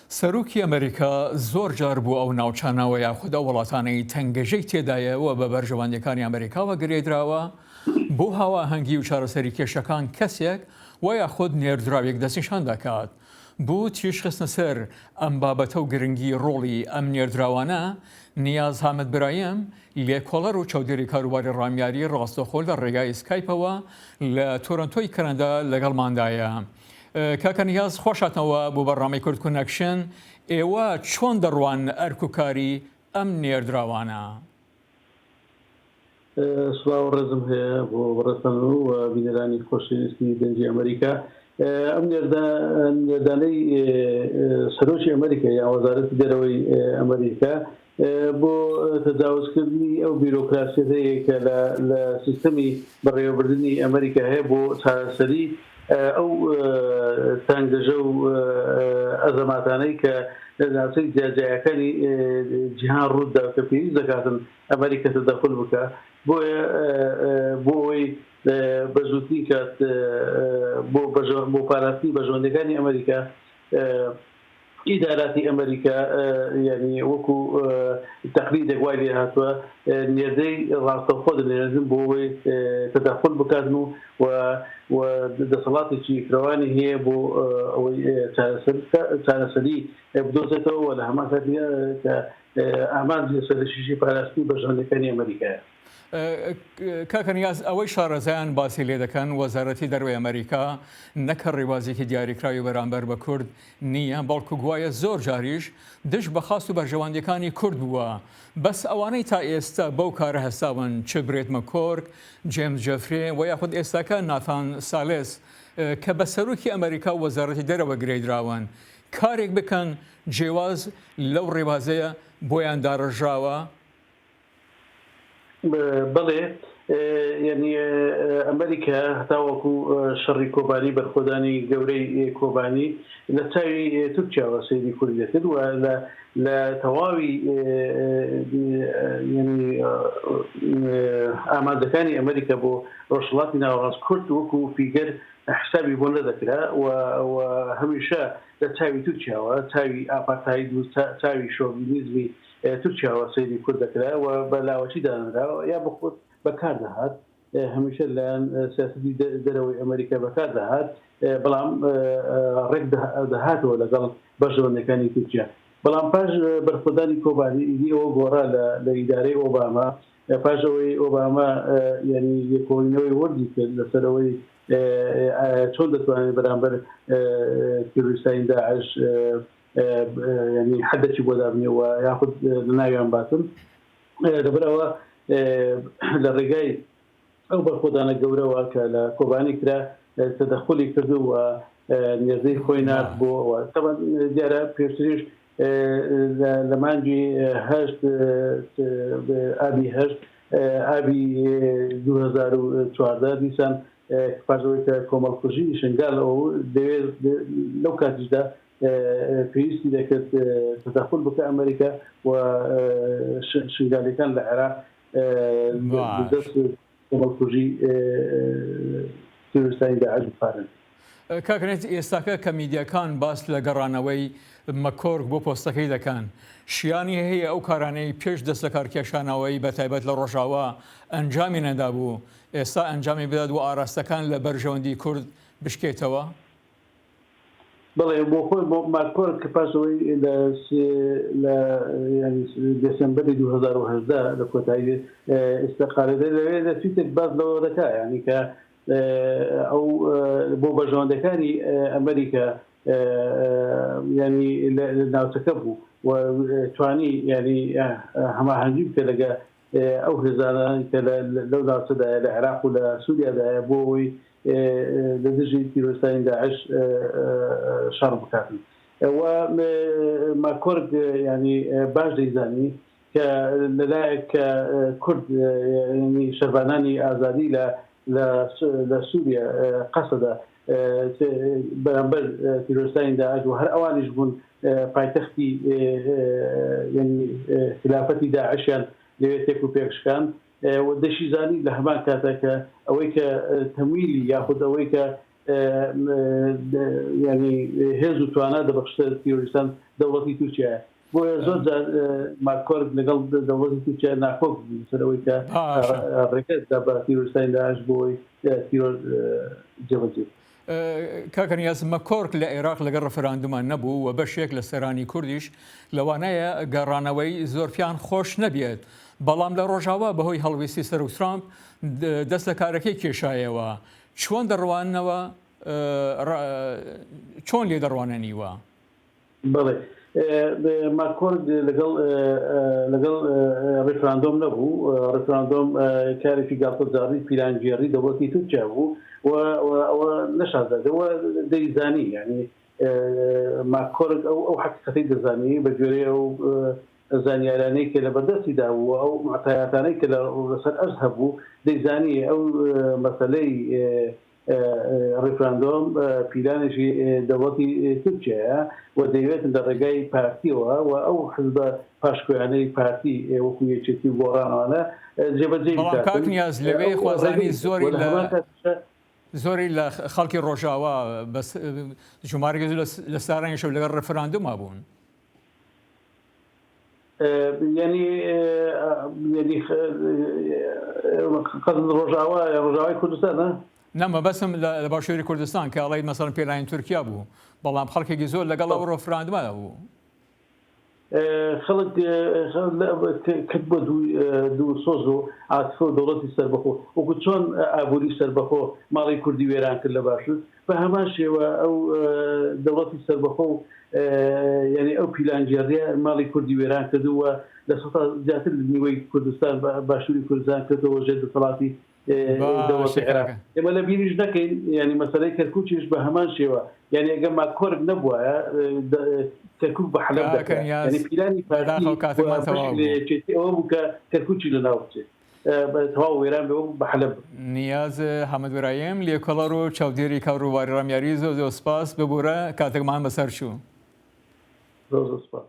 سەرۆکی ئەمریکا زۆر جار بۆ ئەو ناوچانە و یاخود ئەو وڵاتانەی تەنگەژەی تێدایە و بە بەرژەوەندیەکانی ئەمریکاوە گرێدراوە بۆ هاوئاهەنگی و چارەسەری کێشەکان کەسێک و یاخود نێردراوێک دەستنیشان دەکات بۆ تیشخستنە سەر ئەم بابەتە و گرنگی ڕۆڵی ئەم نێردراوانە نیاز هامد برایم لێکۆڵەر و چاودێری کاروباری ڕامیاری ڕاستەوخۆ لە ڕێگای سکایپەوە لە تۆرنتۆی کەنەدا لەگەڵماندایە. کاکە نیاز خۆش هاتنەوە بۆ بەرنامەی کورد کونەکشن، ئێوە چۆن دەڕواننە ئەرک و کاری ئەم نێردراوانە؟ سڵاو و ڕێزم هەیە بۆ بەڕێزتان و بینەرانی خۆشەویستی دەنگی ئەمریکا. ئەم نێردانەی سەرۆکی ئەمریکا یان وەزارەتی دەرەوەی ئەمریکا بۆ تەجاوزکردنی ئەو بیرۆکراسیەتەیە کە لە سیستەمی بەڕێوەبردنی ئەمریکا هەیە بۆ چارەسەری ئەو تەنگەژە و ئەزەماتانەی کە لە ناوچەی جیاجیاکانی جیهان ڕووددا کە پێویست دەکاتن ئەمریکا تەدەخول بکە بۆیە بۆ ئەوەی بە زووترین کات بۆ بۆ پاراستنی بەرژەوەندیەکانی ئەمریکا ئیداراتی ئەمریکا یانی وەکو تەقلیدێک وای لێ هاتووە نێردەی ڕاستەوخۆ دەنێرن بۆ ئەوەی تەدەخول بکاتن و و دەسەڵاتێکی فرەوانی هەیە بۆ ئەوەی چارەسەری بدۆزێتەوە و لە هەمان کاتدا کە ئامانجی سەرەکیشی پاراستنی بەرژەوەندیەکانی ئەمریکایە. کاکە نیاز ئەوەی شارەزایان باسی لێ دەکەن وەزارەتی دەرەوەی ئەمریکا نەک هەر ڕێبازێکی دیاریکراوی بەرامبەر بە کورد نییە بەڵکو گوایە زۆر جاریش دژ بە خواست و بەرژەوەندیەکانی کورد بووە بەس ئەوانەی تا ئێستا بەو کارە هەستاون چ برێت مەکۆرک جێمز جەفرێ و یاخود ئێستاکە ناثان سالێس کە بە سەرۆکی ئەمریکا و وەزارەتی دەرەوە گرێدراون کارێک بکەن جیواز لەو ڕێبازەیە بۆیان داڕێژراوە. بەڵێ یعنی ئەمریکا هەتاوەکو شەڕی کۆبانی بەرخۆدانی گەورەی کۆبانی لە چاوی تورکیاوە سەیری کوردی دەکرد و لە لە تەواوی یعنی ئامانجەکانی ئەمریکا بۆ ڕۆژهەڵاتی ناوەڕاست کورد وەکو فیگەر حسابی بۆ نەدەکرا و هەمیشە لە چاوی تورکیاوە چاوی ئاپارتاید و چاوی شۆڤینیزمی تورکیاوە سەیری کورد دەکرا و بە لاوەکی دانرا یا بە خۆت بەکار دەهات هەمیشە لایەن سیاسەتی دەرەوەی ئەمریکا بەکار دەهات بەڵام ڕێک دەهاتەوە لەگەڵ بەرژەوەندەکانی تورکیا بەڵام پاش بەرخۆدانی کۆبانی ئیدی ئەوە گۆڕا لە ئیدارەی ئۆباما پاش ئەوەی ئۆباما یعنی لێکۆڵینەوەی وردی کرد لەسەر ئەوەی چۆن دەتوانێت بەرامبەر تیرۆریستانی داعش یعنی حدێکی بۆ دابنێ و یاخود لەناویان باتن لەبەرئەوە لە ڕێگای ئەو بەرخۆدانە گەورەوە کە لە کۆبانی کرا تەدەخولی کرد و نێردەی خۆی نارد بۆ ئەوە تەبعەن دیارە پێشتریش لە مانگی هەشت ئابی هەشت ئابی 2014 دیسان پاش ئەوەی کە کۆمەڵکوژی شنگال ئەو دەوێت لەو کاتیشدا پێویستی دەکرد تەدەخول بکە ئەمریکا و شنگالیەکان لە عێراق دەست کۆمەڵکوژی تیرۆریستانی داعش بپارێزن. کاک رێنج ئێستاکە کە میدیاکان باس لە گەڕانەوەی مەکۆرک بۆ پۆستەکەی دەکەن شیانی هەیە ئەو کارانەی پێش دەست لەکارکێشانەوەی بەتایبەت لە ڕۆژاوا ئەنجامی نەدابوو ئێستا ئەنجامی بدات و ئاراستەکان لە بەرژەوەندی کورد بشکێتەوە؟ بەڵێ بۆ خۆی بۆ ماکۆرک کە پاش ئەوەی لە لە یانی دێسێمبەری 2018 لە کۆتایی ئیستقالە دەێ لەوێ لە تویتێک باس لەوە دەکا یانی کە ئەو بۆ بەرژەوەندەکانی ئەمریکا ینی لە ناوچەکە بوو و توانی ینی هەماهەنگی بکە لەگە ئەو هێزانە کە لەو ناوچەدایە لە عێراق و لە سووریادایە بۆ ئەوەی لە دژی تیرۆریستانی داعش شەڕ بکاتن و ماکۆرگ ینی باش دەیزانی کە لەلایەک کە کورد ینی شەرڤانانی ئازادی لە لە سووریا قەسەدە بەرامبەر تیرۆریستانی داعش و هەر ئەوانیش بوون پایتەختی ینی خلافەتی داعشیان لەوێ تێک و پێک شکان و دەشیزانی لە هەمان کاتە کە ئەوەی کە تەمویلی یاخود ئەوەی کە. یانی هێز و توانا دەبەخشتە تیرۆریستان دەوڵەتی تورکیایە. بۆیە زۆر جار ماککۆرک لەگەڵ دەوڵەتی تورکیا ناکۆک بوو لەسەر ئەوەی کە ڕێگە دا بە تیرۆریستانی داعش بۆ ئەوەی تیرۆر جێبەجێ بکەن. کاکە نیاز، مەککۆرک لە عێراق لەگەڵ ڕفراندوما نەبوو و بەشێک لە سەرانی کوردیش لەوانەیە گەڕانەوەی زۆر پیان خۆش نەبێت، بەڵام لە ڕۆژاوا بەهۆی هەڵویستی سەرۆک ترامپ دەست لە کارەکەی کێشایەوە. چۆن دەڕواننەوە چۆن لێ دەڕواننیوە؟ بەڵێ ماکۆرد لەگەڵ لەگەڵ ڕیفراندۆم نەبوو، ڕیفراندۆم کارێکی گاڵتەجاڕی پیلانگێڕی دەوڵەتی تورکیا بوو و ئەوە نەشاردرایەوە دەیزانی یانی ماکۆرد ئەو ئەو حەقیقەتەی دەزانی بە گوێرەی ئەو زانیارانەی کە لەبەردەستیدا بوو و ئەو معتایاتانەی کە لەسەر ئەرز هەبوو دەیزانی ئەو مەسەلەی ڕیفراندۆم پیلانێکی دەوڵەتی تورکیایە و دەیەوێت لە ڕێگای پارتیەوە و ئەو حزبە پاشکۆیانەی پارتی وەکو یەکێتی و گۆڕان ئەوانە جێبەجێی بەڵام کاک بکاتن. نیاز لەوێ ئەو خوازانی ڕێگەی و زۆری لە لە هەمان کاتیشا زۆری لە خەڵکی ڕۆژاوا بەس ژمارەیەکی زۆر لە سارانیشەوە لەگەڵ ڕێفراندۆما بوون. یانی یانی قەزد ڕۆژاوا ڕۆژاوای کوردستانە؟ نا مەبەستم لە باشووری کوردستان کە ئەڵێی مەسەڵەن پێلاین تورکیا بوو بەڵام خەڵکێکی زۆر لەگەڵ ئەو ڕێفراندۆمە بوو. خەڵک کرد بۆ دوو سۆز و عاتفە و دەوڵەتی سەربەخۆ وەکو چۆن ئابووری سەربەخۆ ماڵی کوردی وێران کرد لە باشوور بە هەمان شێوە ئەو دەوڵەتی سەربەخۆ و یانی ئەو پیلانگێڕیە ماڵی کوردی وێران کرد و لە سەتا زیاتر نیوەی کوردستان باشووری کوردستان کردەوە ژێر دەسەڵاتی دەوڵەتی باشە عێراق. کاکە. ئێمە لە بیریش نەکەین یانی مەسەلەی کەرکوکیش بە هەمان شێوە یانی ئەگەر ماکۆرک نەبوایە کەرکوک بە حەلەب کاکە دەکرا نیاز یانی پیلانی پارتی بەداخەوە و کاتەکمان بەشێک تەواو لە بوو. یەکێتی ئەوە بوو کە کەرکوکی لەناو بچێت تەواو وێران بێ و بە حەلەب بکرێت. نیاز حەمەد برایم لێکۆڵەر و چاودێری کاروباری ڕامیاری زۆر زۆر سپاس ببورە کاتەکمان بەسەر چوو. زۆر زۆر سپاس.